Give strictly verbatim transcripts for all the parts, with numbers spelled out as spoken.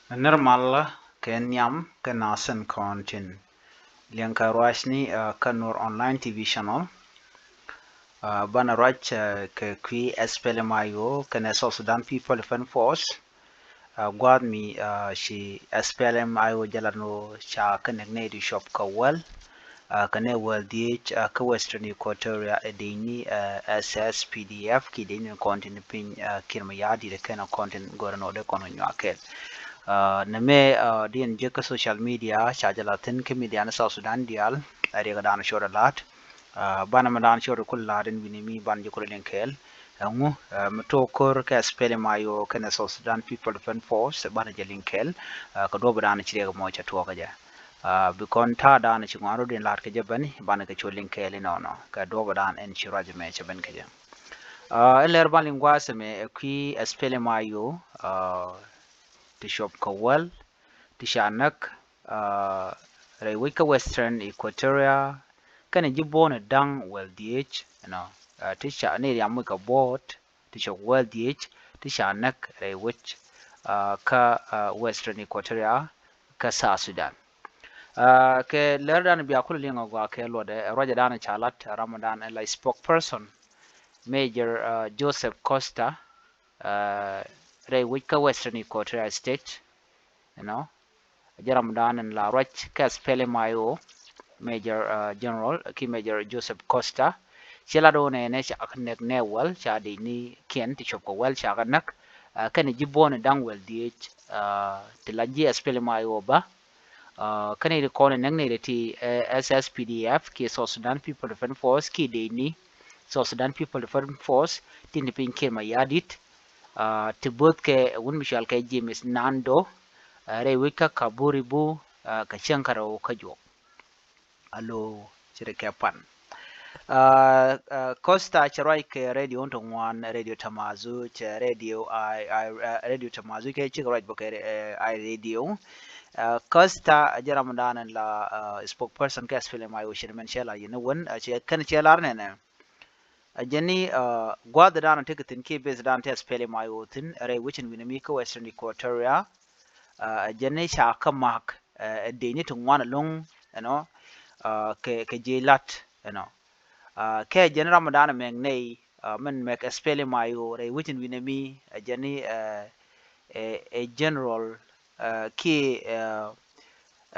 Nir mal kɛ nhiam kɛ nasin kɔn tin liɛŋ kɛ ruacni kä Nuer Online T V channel. Banɛ ruac kɛ kui̱ S P L M I O kɛnɛ South Sudan People Defense Force. Gua̱a̱th mi ci S P L M I O jɛ lat ni ɣöö ca kɛ näk nɛy ti cuɔp kɛ wäl kɛ nɛy wäl dhieec kä Western Equatoria ɛ dec ni S S P D F kiɛ dec ni kɔn tin piny Kiir Mayardit kɛnɛ kɔn tin gör ni ɣöö dee kɔn kɛ nyuak kɛɛl. Nɛmɛ diɛn jek kä social media ca jɛ lat thi̱n kä media ni South Sudan diaal. Ɛ riɛk dan cot ɛ la̱t banɛ mɛ dan cot ɛ kul la̱t in wi̱ni mi ban jɛ kul liŋ kɛɛl. Ɛŋu mi tok ko̱r kɛ S P L M I O kɛnɛ South Sudan People Defense Force banɛ jɛ liŋ kɛɛl. Kɛ duɔ̱p dan ci riɛk mɔ ca tuɔɔk kɛ jɛ. Bi kɔn ta̱a̱ dan ci ŋuan rot in la̱t kɛ jɛ beni banɛ kɛ cu liŋ kɛɛl inɔnɔ kɛ duɔ̱p dan ɛn ci ruac mɛ ca ben kɛ jɛ. Ɛn lɛr ban liŋ gua̱a̱th mɛ ɛ kui̱ S P L M I O ti cuɔp kɛ wäl ti ca näk rɛy wec kä Western Equatoria kɛnɛ ji̱ buɔ̱n da̱ŋ wäl dhieec, you know, ti ca ni riam wec kɛ buɔt ti cuɔp wäl dhieec ti ca näk rɛy wec kä Western Equatoria kä South Sudan. Kɛ lɛr dan bia kul liŋ a gua kɛ luɔtdɛ ruacɛ dan ca lat ram dan la spokesperson Major Joseph Costa rɛy wec kä Western Equatoria State, you know, jɛ ram dan in la ruac kä S P L M I O Major General ki Major Joseph Costa. Ci lat wä nɛnɛ ca näk nɛ wäl ca dec ni kiɛn ti cuɔp kɛ wäl ca kɛ näk kɛnɛ ji̱ buɔ̱n da̱ŋ wäl dhieec ti la ji̱ S P L M I O ba. Kɛnɛ ri kɔn näk nɛy ti S S P D F kiɛ South Sudan People Defense Force kiɛ dec ni South Sudan People Defense Force tin ti piny Kiir Mayardit. Ti bo̱th kɛ wun mi cual kɛ James Nando rɛy wec kä Kaburibu kɛ cäŋ kä rɛw kä juɔk. Alo, ci ri kɛ pan. Costa cɛ ruac kɛ radio ti ŋuan, Radio Tamazu, cɛ radio, radio Tamazu kɛ cik ruac bä kɛ i radio. Costa jɛ ram dan la spokesperson kɛ S P L M I O cɛ mɛn cɛ la yɛn wän cɛ kɛn cɛ lar nɛnɛ. A jɛn ni gua̱th dan ti kɛ thi̱n kiɛ beth dan ti S P L M I O thi̱n rɛy wecin wi̱n mi kä Western Equatoria. A jɛn ni ca kä mak ɛ dec ni ti ŋuan ɛlɔ̱ŋ, you know, kɛ kɛ jiɛ lat, you know. Kɛ jɛn ram dan mɛk nɛy mɛn mɛk S P L M I O rɛy wecin wi̱n mi a jɛn ni ɛ General kiɛ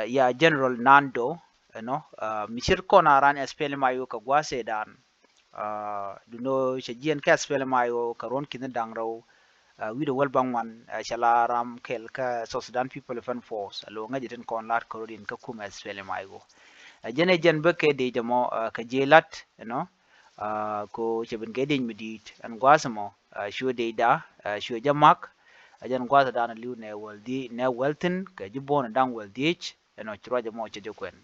ya General Nando, you know, mi cir kɔn a ran S P L M I O kɛ gua̱a̱th ɛ dan. Duno cɛ jiɛn kä S P L M I O kɛ ruɔ̱n ki̱n da̱ŋ rɛw wi̱cdɛ wäl bäŋuan cɛ la ram kɛl kä South Sudan People Defense Force a lo̱ ŋäcɛ tin kɔn lat kɛ rot in kä kum S P L M I O. Jɛn ɛ jɛn bä kɛ dec jɛ mɔ kɛ jiɛ lat, you know, ko cɛ ben kɛ dec mi di̱i̱t ɛn gua̱a̱th mɔ cuɛ dec da cuɛ jɛ mak. Jɛn gua̱a̱th dan li̱w nɛ wäl dhiec nɛ wäl thi̱n kɛ ji̱ buɔ̱n da̱ŋ wäl dhiec. Ɛnɔ ci ruac ɛmɔ cɛ jɛ kuɛn.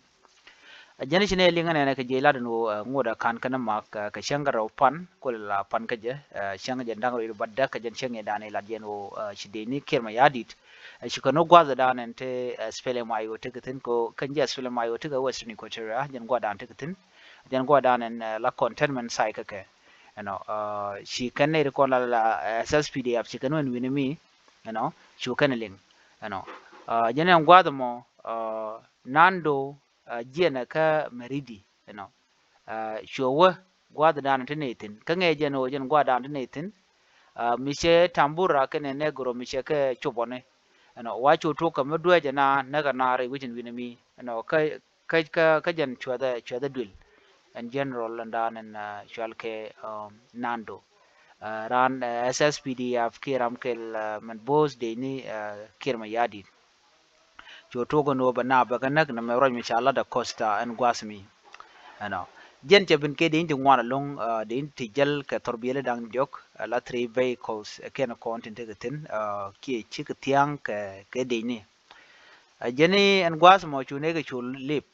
A jɛn ci nɛ liŋ ɛnɛnɛ kɛ jiɛ lat ɛn ɣöö ŋot a ka̱n kɛn mak kɛ cäŋ kɛ rɛw pan kulɛ la pan kä jɛ cäŋ jɛ da̱ŋ rɛw i̱ bat däk kɛ jɛn cäŋ i̱ dan i̱ lat jɛn ɣöö ci dec ni Kiir Mayardit. Ci kɛn wä gua̱th dan ɛn te S P L M I O tekɛ thi̱n ko kɛn jɛ S P L M I O tekɛ Western Equatoria jɛn gua̱th dan tekɛ thi̱n. Jɛn gua̱th dan ɛn la containment site kä kɛ. Ɛnɔ ci kɛn nɛy ri kɔn la la S S P D F ci kɛn wä ɛn wi̱ni mi. Ɛnɔ cu kɛn liŋ. Ɛnɔ jɛn ɛn gua̱th ɛmɔ Nando jiɛnɛ kä Meridi, you know. Cuɛ wä gua̱a̱th dan ti nɛy thi̱n kä ŋɛ jɛn ɣöö jɛn gua̱a̱th dan ti nɛy thi̱n. Mi cɛ Tambura kɛnɛ Negro mi cɛ kɛ copɔni, you know, wa cu tok kɛ mi dueecɛ na näk kɛ naar i̱ wecin wi̱ni mi, you know, kä kä kä kä jɛn cuɛthɛ cuɛthɛ duël. Ɛn general ɛn dan ɛn cual kɛ Nando. Ran S S P D F kiɛ ram kɛl mɛn bo̱o̱th dec ni Kiir Mayardit. Cu tuɔk ɛn ɣöö bɛ naap bɛ kɛ näk nɛmɛ ruac mi ca lat ɛ Costa ɛn gua̱a̱th mi. Ɛnɔ jɛn cɛ ben kɛ dec ti ŋuan ɛlɔ̱ŋ, dec ti jäl kɛ thɔrbiɛli da̱ŋ diɔ̱k, la three vehicles ɛ kɛn kɔn tin tekɛ thi̱n kiɛ cikɛ thia̱a̱ŋ kɛ kɛ dec ni. Ɛ jɛn ni ɛn gua̱a̱th mɔ cu nɛy kɛ cu lip.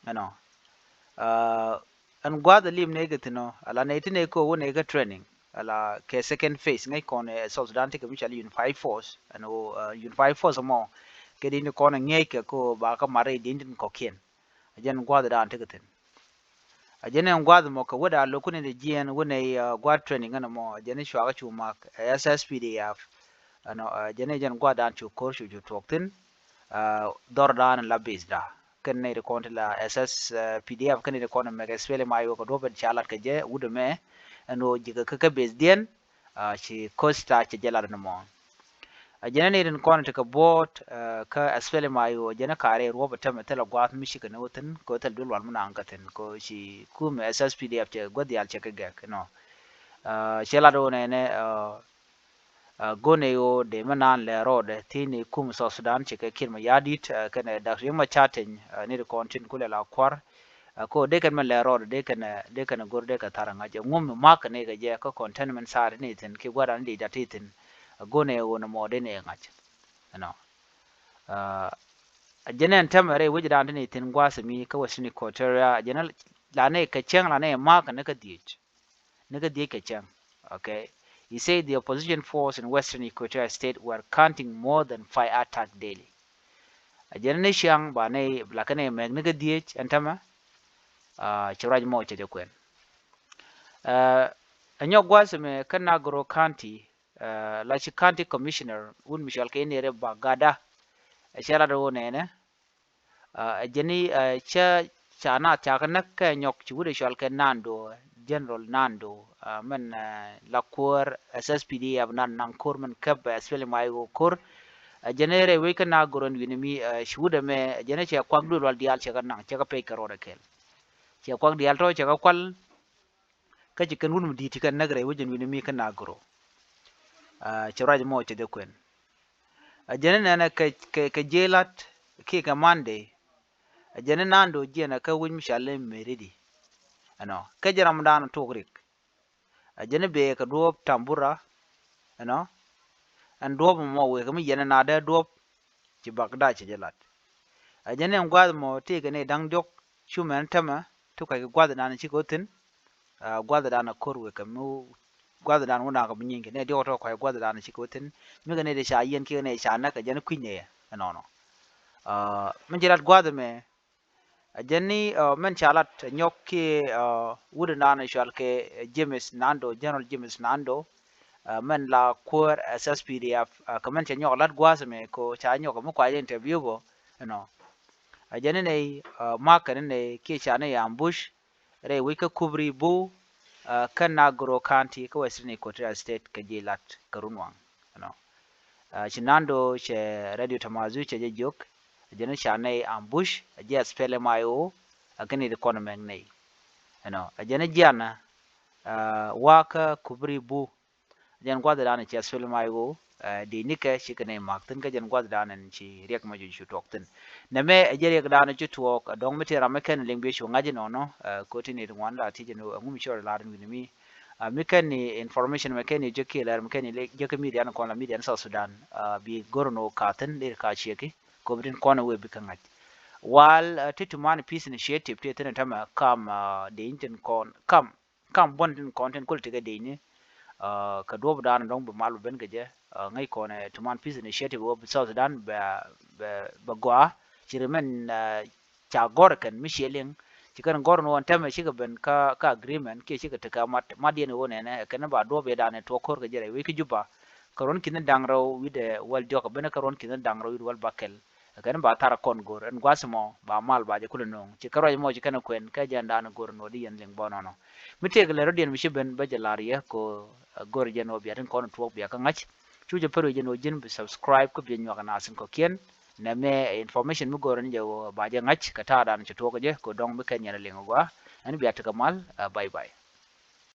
Ɛnɔ ɛn gua̱a̱th ɛ lip nɛy kɛ thi̱n ɔ ala nɛy ti nɛy kɛ wä nɛy kɛ training ala kɛ second phase ŋäc kɔn ɛ South Sudan tekɛ mi cɔal Unified Force. Ɛn ɣöö Unified Force ɛmɔ kɛ dec ni kɔn ɛ ŋi̱eec kɛ kɛ ɣöö ba kɛ mat rɛy dec tin kɔ̱kiɛn. Ɛ jɛn gua̱a̱th ɛ dan tekɛ thi̱n. Ɛ jɛn ɛn gua̱a̱th ɛmɔ kɛ wä da̱a̱ lo̱k kun in dee jiɛɛn wä nɛy gua̱a̱th training ɛn ɛmɔ ɛ jɛn ni cuakä cu mak ɛ S S P D F. Ɛnɔ, ɛ, jɛn ni jɛn gua̱dan cu ko̱r cu cu tuɔɔk thi̱n, ɛ, dhɔr dan la base da. Kɛn ni ri kɔn ti la S S P D F, kɛn ni ri kɔn mɛk S P L M I O kɛ duɔ̱p in ca lat kɛ jɛ wut ɛmɛ, ɛn ɣöö ji̱ kɛ kä base diɛn, ɛ, ci ko̱r ta cɛ jɛ lat ni mɔ. Ɛ jɛn ni rin kɔn ti kɛ buɔt, ɛ, kä S P L M I O, jɛn ni ka̱rɛ ruɔ̱p ɛ tämɛ thilɛ gua̱a̱th mi cikɛ ni wä thi̱n, kɛ thil duël wal mi naŋ kä thi̱n, kɛ ci kumɛ S S P D F cɛ gua̱th diaal cɛ kɛ gɛk, you know. Ɛ, cɛ lat wä nɛnɛ, ɛ, ɛ, go̱n ɛ ɣöö dee mi naan lɛ rɔɔdɛ thi̱n ni kum South Sudan cɛ kɛ Kiir Mayardit, ɛ, kɛnɛ Dak Riek Machar Teny, ɛ, ni ri kɔn tin kulɛ la kua̱r, ɛ, ko dee kɛn mi lɛ rɔɔdɛ dee kɛn, dee kɛn go̱r dee kɛ thar ɛ ŋa̱c ɛ ŋum mi ma̱k kɛ ni kɛ jɛ kä containment site ni thi̱n ki gua̱dan di dat ti thi̱n, ɛ, go̱n ɛ ɣöö ni mɔ dee ni ɛ ŋa̱c. Ɛnɔ. Ɛ, jɛn ɛn tämɛ rɛy wecdan ti ni thi̱n gua̱a̱th mi kä Western Equatoria, jɛn la ni kɛ cäŋ la ni ma̱k ni kä dhiec. Ni kä dhiec kɛ cäŋ. Okay. He said the opposition force in Western Equatoria State were counting more than five attack daily. Ɛ jɛn ni ciaŋ ba ni la kɛ ni mɛk ni kä dhiec ɛn tämɛ, ɛ, ci ruac mɔ cɛ jɛ kuɛn. Ɛ, ɛ nyɔk gua̱a̱th mi kä Nagoro County, ɛ, la ci county commissioner wun mi cɔal kɛ Inere Bagada, ɛ cɛ lat ɣöö nɛnɛ, ɛ, ɛ jɛn ni, ɛ, cä ca naath ca kɛ näk kɛ nyɔk ci wut ɛ cɔal kɛ Nando, General Nando, ɛ, mɛn, ɛ, la kuäär S S P D F nan naŋ ko̱r mɛn käp, ɛ, S P L M I O ko̱r. Ɛ jɛn ni rɛy wec kä Nagoro ɛn wi̱ni mi, ɛ, ci wut ɛmɛ, ɛ jɛn ni cɛ kuak duël wal diaal cɛ kɛ naŋ, cɛ kɛ pec kɛ rɔɔdɛ kɛl. Cɛ kuak diaal tɔ̱ cɛ kɛ kual, kä ci kɛn wut mi di̱i̱t ci kɛn näk rɛy wec ɛn wi̱ni mi kä Nagoro. Ɛ, ci ruac mɔ cɛ jɛ kuɛn. Ɛ jɛn ni nɛnɛ kɛ, kɛ, kɛ ji̱ lat kiɛ kɛ Monday. Ɛ jɛn ni Nando jiɛn ɛ kä wec mi cɔal i̱ Meridi. Ɛnɔ, kä jɛ ramdan tuɔk rik. Ɛ jɛn ni bee kɛ duɔ̱ɔ̱p Tambura. Ɛnɔ, ɛn duɔ̱ɔ̱p mɔ wëë kɛ mi yɛn ɛ nadɛ duɔ̱ɔ̱p ci Baghdad cɛ jɛ lat. Ɛ jɛn ni ɛn gua̱a̱th mɔ tëëkɛ ni da̱ŋ diɔ̱k cu mɛn tämɛ ti kua̱ckɛ gua̱a̱thdan cikɛ wä thi̱n. Ɛ, gua̱a̱thdan ɛ ko̱r wëë kɛ mi gua̱a̱thdan wä nakä bi nyinkɛ ni diɔ̱k tɔ̱ kua̱ckɛ gua̱a̱thdan cikɛ wä thi̱n. Mi kɛ ni di ca yiɛn kiɛ ni ca näk kɛ jɛn kui̱ny ni yɛ ɛnɔnɔ. Ɛ, mi ci lat gua̱a̱th ɛmɛ, ɛ jɛn ni, ɛ, mɛn ca lat nyɔk kiɛ, ɛ, wut ɛnan cɔal kɛ, ɛ, James Nando, General James Nando, ɛ, mɛn la kuäär S S P D F, ɛ, kɛ mɛn cɛ nyɔk lat gua̱a̱th ɛmɛ ko ca nyɔk mi kuac interview bä, you know. Ɛ jɛn ni nɛy, ɛ, ma̱k kɛn ni nɛy kiɛ ca ni ambush rɛy wec kä Kubri Bu, ɛ, kä Nagoro County kä Western Equatoria State kɛ ji̱ lat kɛ run waŋ, you know. Ɛ, ci Nando cɛ Radio Tamazu cɛ jɛ jiök, ɛ jɛn ni ca nɛy ambush, ɛ jɛ S P L M I O, ɛ kɛn i̱ di kɔn mɛk nɛy. Ɛnɔ, ɛ jɛn ni jianɛ, ɛ, wakä Kubri Bu, ɛ jɛn gua̱thdan ci S P L M I O, ɛ, di nikɛ cikɛ nɛy ma̱k thi̱n kä jɛn gua̱thdan ɛn ci riɛk mɛ cu tuɔɔk thi̱n. Nɛmɛ ɛ jɛ riɛkdan cu tuɔɔk, ɛ dɔ̱ŋ mi tëë ram mi kɛn liŋ bi cu ŋa̱c inɔnɔ, ɛ, ko̱ti ni di ŋuan la ti jɛn ɛ ŋum cɔr la rin wi̱ni mi. Ɛ, mi kɛn ni information mɛ kɛn ni jɛ kiɛ lɛr mi kɛn ni jɛ kä media ni kɔn la media ni South Sudan, ɛ, bi go̱r ni wä ka thi̱n lir ka cieki. Kop tin kɔn wee bikɛ ŋa̱c. Wal, ɛ, ti tuman peace initiative ti thin tämɛ kam, ɛ, deny tin kɔn kam, kam buɔn tin kɔn tin kul tikɛ deny ni, ɛ, kɛ duɔp dan dɔŋ bi mal bi ben kɛ jɛ, ɛ, ŋäc kɔn, ɛ, tuman peace initiative wä bi South Sudan bɛ, bɛ, bɛ gɔaa ci ri mɛn, ɛ, ca gɔr kɛn mi ciɛ liŋ. Ci kɛn gɔr ni wä tämɛ cikɛ ben kä, kä agreement kiɛ cikɛ tekɛ mat, mat yɛn wä nɛnɛ kɛn ba duɔp yɛ dan tuɔk ko̱r kɛ jɛ rɛy wec kä Juba. Kä ruɔ̱n ki̱n da̱ŋ rɛw wi̱dɛ wäl diɔk ben kä ruɔ̱n ki̱n da̱ŋ rɛw wi̱dɛ wäl bäkɛl. Kɛn ba thar kɔn go̱r ɛn gua̱th mɔ ba mal ba jɛ kulɛ no̱o̱ŋ ci kɛ ruac mɔ ci kɛn kuɛn kɛ jɛn dan go̱r nɔ di yɛn liŋ bɔ nɔnɔ. Mi tëëk lɛ rɔ̱diɛn mi ci ben bä jɛ lar yɛ ko, ɛ, go̱r jɛn wä bia tin kɔn tuɔk bia kä ŋa̱c. Cu jɛ pär wä jɛn wä ji̱n bi subscribe kä bi jɛ nyuak ɛ nath in kɔ̱kiɛn. Nɛmɛ information mi go̱r ni jɛ wä ba jɛ ŋa̱c kɛ ta̱a̱ dan ci tuɔk jɛ ko dɔ̱ŋ mi kɛn yɛn liŋ gua. Ɛn bia tekɛ mal, ɛ, bye bye.